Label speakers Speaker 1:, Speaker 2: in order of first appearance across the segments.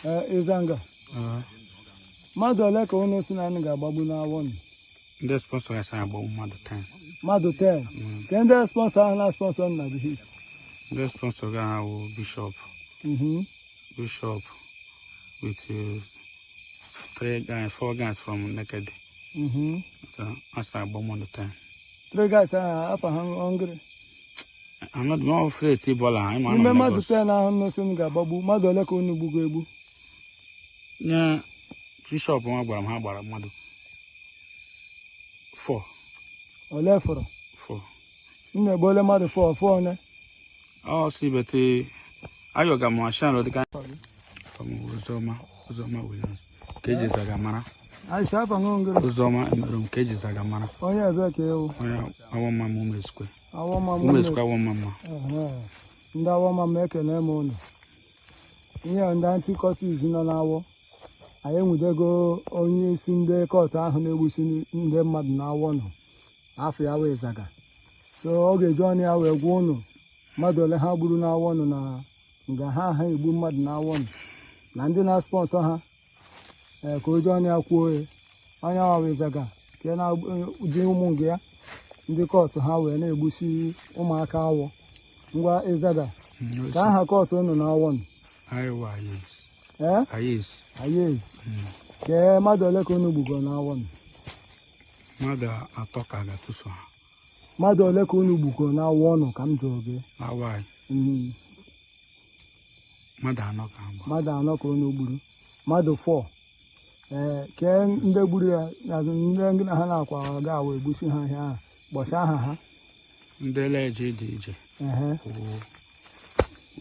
Speaker 1: Ee, Ịzanga, mmadụ ole ka unu si na anyị ga-agbagbu n'awọ nụ?
Speaker 2: Ndị sponsor ya sị agba mmadụ 10.
Speaker 1: Mmadụ 10? Ke ndị sponsor ahụ na sponsor na the heat?
Speaker 2: Ndị sponsor ga ha wụ Bishop. Bishop with three guys, four guys from Naked. So a sị agba mmadụ 10.
Speaker 1: Three guys ahụ, afa ha hungry?
Speaker 2: I'm not more afraid to bọla anyị ma
Speaker 1: N'ime
Speaker 2: nọ
Speaker 1: mmadụ
Speaker 2: Lagos.
Speaker 1: 10 ahụ unu si unu ga-agbagbu, mmadụ ole ka unu gbugo egbu?
Speaker 2: Nye Bishop nwa gwara m ha gbara mmadụ 4.
Speaker 1: Ole fọrọ?
Speaker 2: 4.
Speaker 1: Unu egbuole mmadụ 4, 4 one?
Speaker 2: Ọ si bete ayọga m ashan dịka from Uzoma, Uzoma Williams ka eji zaga mara.
Speaker 1: Anyị si afa hungry?
Speaker 2: Uzoma emerụ m ka eji zaga mara.
Speaker 1: Onye ebe ka ewu?
Speaker 2: Onye awọ mma m Umezikwe.
Speaker 1: Awọ mama?
Speaker 2: Umezikwe, awọ mma mma.
Speaker 1: Ehe. Ndị awọ mama, ekene m unu. Ihe a, ndị anti-cultist nọ n'awọ, anyị enwudego onye isi ndị cult ahụ na-egbuchi ndị mmadụ n'awọ nọ, afọ ya wee zaga. So ọ ga-eji ọnụ ya wee gwa unu mmadụ ole ha gburu n'awọ nọ, na nga ha ha egbu mmadụ n'awọ nọ, na ndị na-sponsor ha. Ee, ka o ji ọnụ ya kwuo ya. Onye awa wee zaga ka ya na-ji ụmụ nga ya, ndị cult ha, wee na-egbuchi ụmụaka awọ. Ngwa, Ịzaga, ka aha cult unu na-awọ nọ?
Speaker 2: Anyị wụ Ayez.
Speaker 1: Ee?
Speaker 2: Ayez.
Speaker 1: Ayez. Kee mmadụ ole ka unu gbugo n'awọ nọ?
Speaker 2: Mmadụ atọ ka ga-atụso ha.
Speaker 1: Mmadụ ole ka unu gbugo n'awọ nọ ka m jụrụ gị?
Speaker 2: Awọ anyị? Mmadụ anọ ka agba.
Speaker 1: Mmadụ anọ ka unu gburu, mmadụ 4. Ee, kee ndị gburu ya na ndị na ha na-akwa ga awa egbuchi ha ihe ahụ? Kpọcha aha ha.
Speaker 2: Ndị eleje dị ije wụ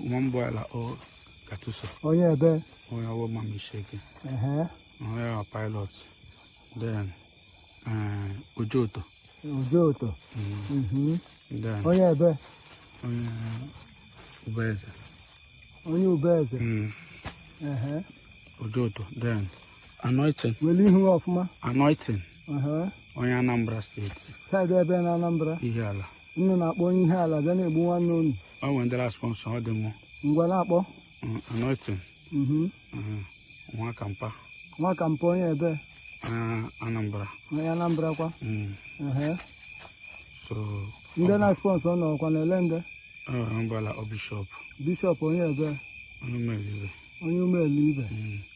Speaker 2: Nwambụala o Gatuso.
Speaker 1: Onye ebe?
Speaker 2: Onye ọwụ mama Isheke. Onye wa pilot, then Ojoto.
Speaker 1: Ojoto.
Speaker 2: Then
Speaker 1: Onye ebe?
Speaker 2: Onye Ubeze.
Speaker 1: Onye Ubeze.
Speaker 2: Ojoto, then Anointing.
Speaker 1: Wele ihu ọfụma.
Speaker 2: Anointing, onye Anambra Steeti.
Speaker 1: Side ebe na Anambra?
Speaker 2: Ihe ala.
Speaker 1: Unu na-akpọ onye ihe ala bịa na-egbu nwanne unu?
Speaker 2: Ọ nwere ndị sponsor ọ dị mụ.
Speaker 1: Ngwa, na-akpọ.
Speaker 2: Anointing, nwa kampa.
Speaker 1: Nwa kampa, onye ebe?
Speaker 2: Onye Anambra.
Speaker 1: Onye Anambra kwa?
Speaker 2: Mm. So
Speaker 1: Ndị na sponsor nọkwa na ele ndị?
Speaker 2: Mbala ọ Bishop.
Speaker 1: Bishop, onye ebe?
Speaker 2: Onye Umelibe.
Speaker 1: Onye umeelu ibe?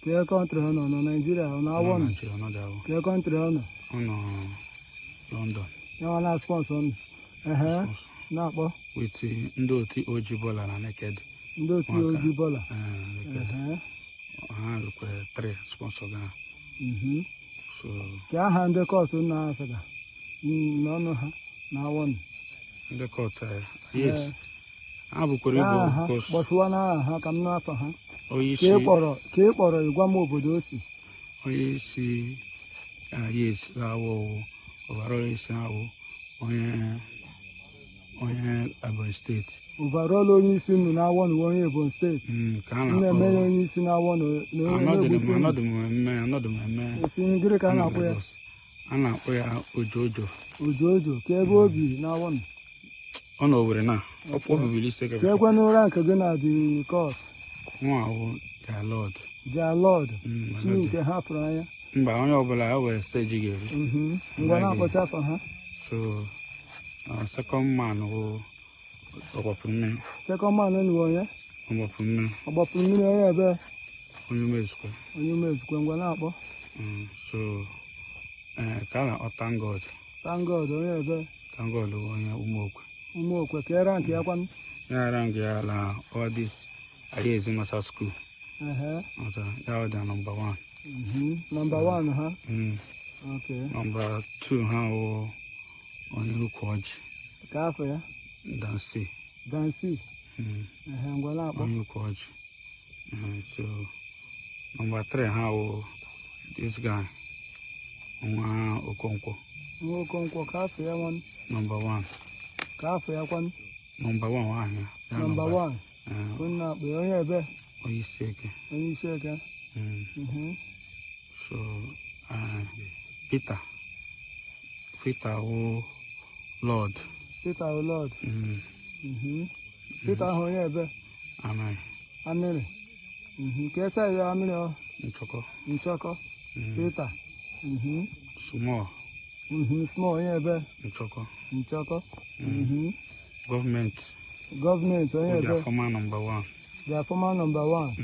Speaker 1: Kee country ọ nọ? Nọ Naijiria, ọ na-awọ nọ?
Speaker 2: Naijiria, ọ nọdụ awọ.
Speaker 1: Kee country ọ nọ?
Speaker 2: Ọ nọ London.
Speaker 1: Ya nwa na sponsor nọ. Ehe, na-akpọ.
Speaker 2: With ndị otu oji bọla na Naked.
Speaker 1: Ndị otu
Speaker 2: Nwaka.
Speaker 1: oji bọla?
Speaker 2: Naked. Ha rukwe 3 sponsor ga. So
Speaker 1: Kee aha ndị cult na asaga n'ọnụ ha na awọ nọ?
Speaker 2: Ndị cult, yes, ha bukwara
Speaker 1: Aha
Speaker 2: ibu
Speaker 1: ha.
Speaker 2: because
Speaker 1: Kpọtụwa n'aha ha ka m n'afọ ha.
Speaker 2: Onye
Speaker 1: Ka
Speaker 2: isi
Speaker 1: ị kpọrọ, ka ị kpọrọ, ịgwa m obodo o si.
Speaker 2: Onye isi, yes, awụ ọbara onye isi awụ onye Ebonyi Steeti.
Speaker 1: Overall, onye isi unu na-awọ na onye Ebonyi Steeti?
Speaker 2: Ka a
Speaker 1: Unu eme ya
Speaker 2: na-akpọ
Speaker 1: onye isi na-awọ na onye
Speaker 2: anọdụ m
Speaker 1: na-egbusi unu?
Speaker 2: Anọdụ m eme, anọdụ m eme.
Speaker 1: Esi ngịrị ka a na-akpọ ya?
Speaker 2: Lagos. A na-akpọ ya Ojojo.
Speaker 1: Ojojo, ka ebe obi na-awọ nọ?
Speaker 2: Ọ nọ Owerri na ọ bibiri isi.
Speaker 1: Ka ekwe n'ụra nke gị na the cult.
Speaker 2: Nwa awụ their lord.
Speaker 1: Their lord?
Speaker 2: Mm.
Speaker 1: Chi nke ha pụrụ anya?
Speaker 2: Mba, onye ọbụla ya were stage ga-eri.
Speaker 1: Ngwa, na-akpọsị afọ ha.
Speaker 2: So second man wụ ọgbapụ mmiri.
Speaker 1: Second man nụ onye?
Speaker 2: Ọgbapụ mmiri.
Speaker 1: Ọgbapụ mmiri, onye ebe?
Speaker 2: Onye Umezikwe.
Speaker 1: Onye Umezikwe. Ngwa, na-akpọ.
Speaker 2: So ka a na-akpọ Thank God.
Speaker 1: Thank God, onye ebe?
Speaker 2: Thank God wụ onye Ụmụokwe.
Speaker 1: Ụmụokwe. Ka era nke ya kwanụ?
Speaker 2: Ya rank ya la all this Ayezi Master School. Ọzọ, ya ọ dị number one.
Speaker 1: Number one ha?
Speaker 2: Mm.
Speaker 1: Okay.
Speaker 2: Number two ha wụ onye ukwu ọjị.
Speaker 1: Ka afọ ya?
Speaker 2: Dansi.
Speaker 1: Dansi. Ehe, ngwa, na-akpọ.
Speaker 2: Onye ukwu ọjị. So number three ha wụ this guy, nwa Okonkwo.
Speaker 1: Nwa Okonkwo, ka afọ ya nwanụ?
Speaker 2: Number one.
Speaker 1: Ka afọ ya kwanụ?
Speaker 2: Number one ahụ ya. Ya
Speaker 1: Number one.
Speaker 2: Eh,
Speaker 1: Onye na-akpọ ya, onye ebe?
Speaker 2: Onye isi eke.
Speaker 1: Onye isi eke.
Speaker 2: So Peter, Peter wụ Lord.
Speaker 1: Peter o Lord. Peter ahụ, onye ebe?
Speaker 2: Amen.
Speaker 1: Anịrị. Ka esa ya mmiri ọ?
Speaker 2: Nchọkọ.
Speaker 1: Nchọkọ. Peter.
Speaker 2: Small.
Speaker 1: Small onye ebe?
Speaker 2: Nchọkọ.
Speaker 1: Nchọkọ.
Speaker 2: Gọọmenti.
Speaker 1: Gọọmenti onye ebe?
Speaker 2: Their former number 1.
Speaker 1: Their former number 1.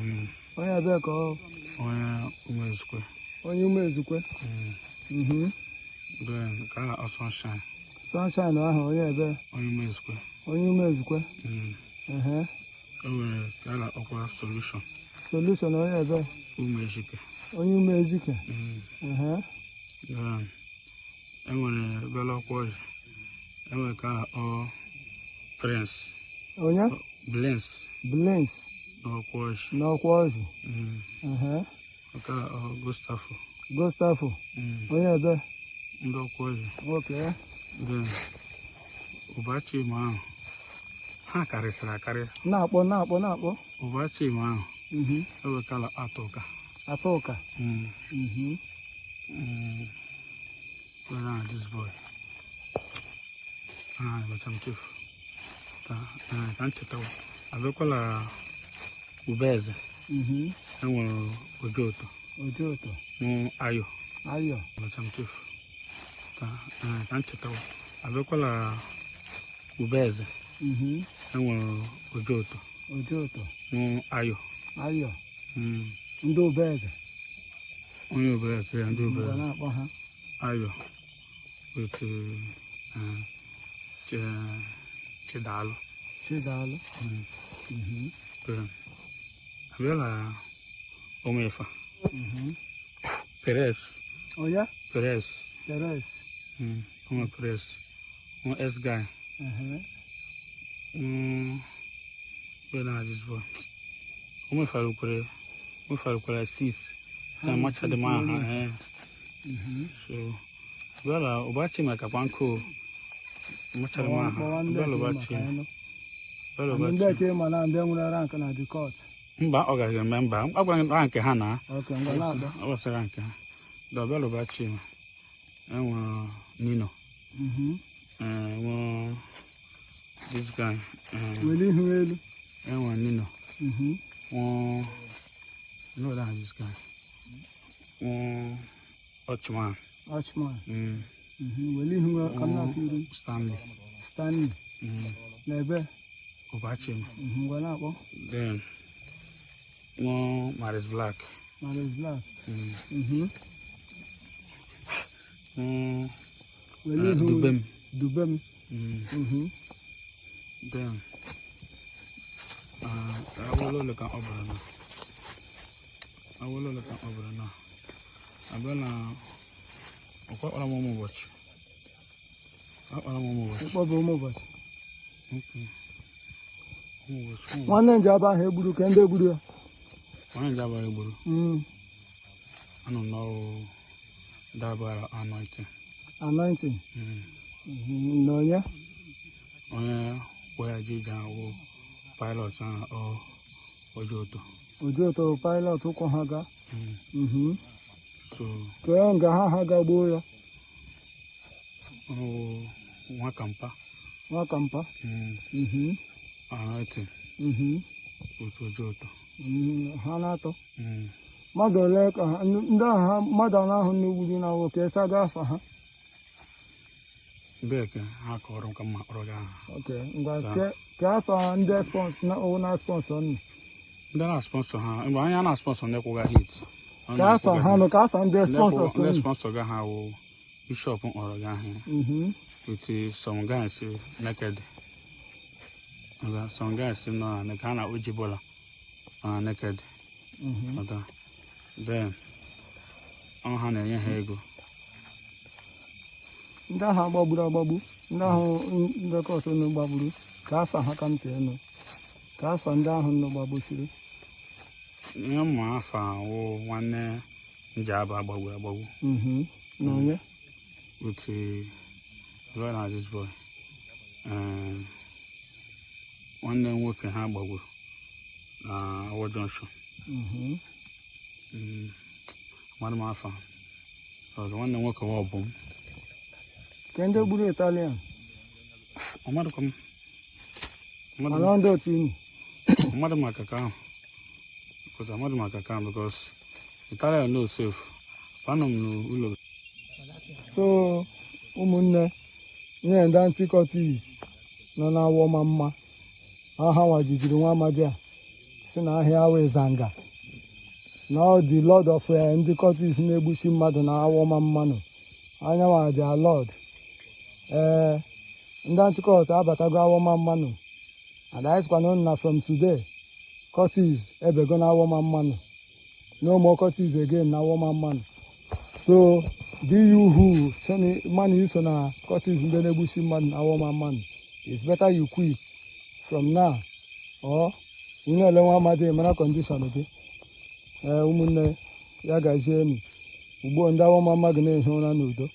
Speaker 1: Onye ebe ka ọ?
Speaker 2: Onye Umezukwe.
Speaker 1: Onye Umezukwe.
Speaker 2: Then ka a na-akpọ Sunshine.
Speaker 1: Sunshine ahụ onye ebe?
Speaker 2: Onye Umezukwe.
Speaker 1: Onye Umezukwe.
Speaker 2: E nwere ka a na-akpọkwa Solution.
Speaker 1: Solution onye ebe?
Speaker 2: Umejike.
Speaker 1: Onye Umejike.
Speaker 2: Then e nwere Belọkwa Ọjị. E nwere ka a na-akpọ Prince.
Speaker 1: Onye?
Speaker 2: Blins.
Speaker 1: Blins.
Speaker 2: N'ọkwa Ọjị.
Speaker 1: N'ọkwa Ọjị.
Speaker 2: Nke a na-akpọ Gustavo.
Speaker 1: Gustavo. Onye ebe?
Speaker 2: Ndị ọkwa Ọjị.
Speaker 1: Okay.
Speaker 2: Then Ụbachima ahụ ha karịsịrị akarị.
Speaker 1: Na-akpọ na-akpọ na-akpọ.
Speaker 2: Ụbachima ahụ ewekala Atụka.
Speaker 1: Atụka.
Speaker 2: Where are this boy? But I'm chief. Ka ncheta abịakwala Ubeze. Enwere Ojoto.
Speaker 1: Ojoto.
Speaker 2: Mụ Ayo.
Speaker 1: Ayo.
Speaker 2: But I'm chief. Ka ncheta abịakwala Ubeze. Enwere Ojoto.
Speaker 1: Ojoto.
Speaker 2: Mụ Ayo.
Speaker 1: Ayo. Ndị Ubeze.
Speaker 2: Onye Ubeze ya, ndị Ubeze.
Speaker 1: Na-akpọ ha.
Speaker 2: Ayo. With Chidalụ.
Speaker 1: Chidalụ.
Speaker 2: Abịala Omefa. Perez.
Speaker 1: Onye?
Speaker 2: Perez.
Speaker 1: Perez.
Speaker 2: Ome Perez. Nwa S guy. Where na this boy? Omefa rukwere. Omefa rukwere 6. Na macha dị ma ha. So abịala Ụbachima kakwa nkụ. Macha dị ma ha. Abịala Ụbachima.
Speaker 1: Ndị ka ịma na ndị nwere rank na the court.
Speaker 2: Mba, ọ gaghị eme mba. Agwara rank ha na.
Speaker 1: Okay, ngwa na-abịa.
Speaker 2: Ọ gbasara nke ha. Abịala Ụbachima. Enwere Nino. Enwere this guy.
Speaker 1: Were ihu elu.
Speaker 2: Enwere Nino. Nwee no that this guy. Nwee Ochman.
Speaker 1: Ochman. Were ihu ka m na-akụ iru.
Speaker 2: Stanley.
Speaker 1: Stanley. N'ebe?
Speaker 2: Ụbachima.
Speaker 1: Ngwa na-akpọ.
Speaker 2: Then nwee Maris Black.
Speaker 1: Maris Black.
Speaker 2: Nwee
Speaker 1: Were ihu
Speaker 2: Dubem.
Speaker 1: Dubem.
Speaker 2: Then awolo ka ọ bụrụ na. Awolo ka ọ bụrụ na. Abịa na ọkwa akpara m ụmụ ụbọchị. Akpara m ụmụ ụbọchị.
Speaker 1: Ịkpọba ụmụ ụbọchị.
Speaker 2: Okay. Ụmụ ụbọchị.
Speaker 1: Nwanne Njaba ahụ egburu ka ndị egburu ya.
Speaker 2: Nwanne Njaba egburu. Anọ m n'ọrụ dabara anointing.
Speaker 1: Anointing. Na onye?
Speaker 2: Onye wee ji ga awụ pilot ahụ ọ Ojoto.
Speaker 1: Ojoto pilot ụkwụ ha ga.
Speaker 2: So
Speaker 1: kee nga ha ha ga gbuo ya.
Speaker 2: Nwakampa.
Speaker 1: Nwakampa.
Speaker 2: Anointing. Otu Ojoto.
Speaker 1: Ha na-atọ. Mmadụ ole ka ndị ahụ ha mmadụ anọ ahụ n'ugburu na nwoke esa ga afa ha.
Speaker 2: Mbeke ha kọrọ m ka mma kpọrọ gị aha.
Speaker 1: Okay, ngwa ke afa ndị sponsor na owu na sponsor nnu.
Speaker 2: Ndị na-sponsor ha, mgbe anyị na-sponsor ndị kwụga hit.
Speaker 1: Ka afa ha nụ ka afa ndị sponsor
Speaker 2: ndị sponsor ga ha wụ bishop kpọrọ gị aha. With some guys naked. Some guys nọ na ha na Ojibola na naked. Then ọ ha na-enye ha ego.
Speaker 1: Ndị ahụ agbagburu agbagbu, ndị ahụ ndị kọtụ nụ gbagburu, ka afa ha ka m tee nụ, ka afa ndị ahụ nụ gbagbusiri.
Speaker 2: Ihe mma afa wụ nwanne Njaba agbagbu agbagbu.
Speaker 1: Na onye?
Speaker 2: With brother this boy. Nwanne nwoke ha gbagburu na Awo Junction. Mmadụ m afa. Ọzọ nwanne nwoke wa ọbụ m.
Speaker 1: Ke ndị gburu Italian?
Speaker 2: Mmadụ ka m.
Speaker 1: Mana ndị otu unu?
Speaker 2: Mmadụ maka ka ahụ. Because amadị maka kam because Italian no safe. Anọ m n'ụlọ.
Speaker 1: So ụmụnne, ihe ndị anti-cultist nọ na-awọ ma mma ha nwajijiri nwa amadi a si na ahịa awụ ịzanga na ọ dị lord of ndị cultist na-egbuchi mmadụ na awọ ma mmanụ anyanwa dị a lord. Ee, ndị anti-cult abatago awọ ma mmanụ, and anyị sịkwa na unu na from today, cultist ebego na awọ ma mmanụ. No more cultist again na awọ ma mmanụ. So be you who so mmanụ iso na cultist ndị na-egbuchi mmadụ na awọ ma mmanụ, it's better you quit from now or ị na-ele nwa amadi mara condition gị. Ee, ụmụnne, ya gazie enu ugbo ndị awọ ma mma gị na-ehi ụra n'udo.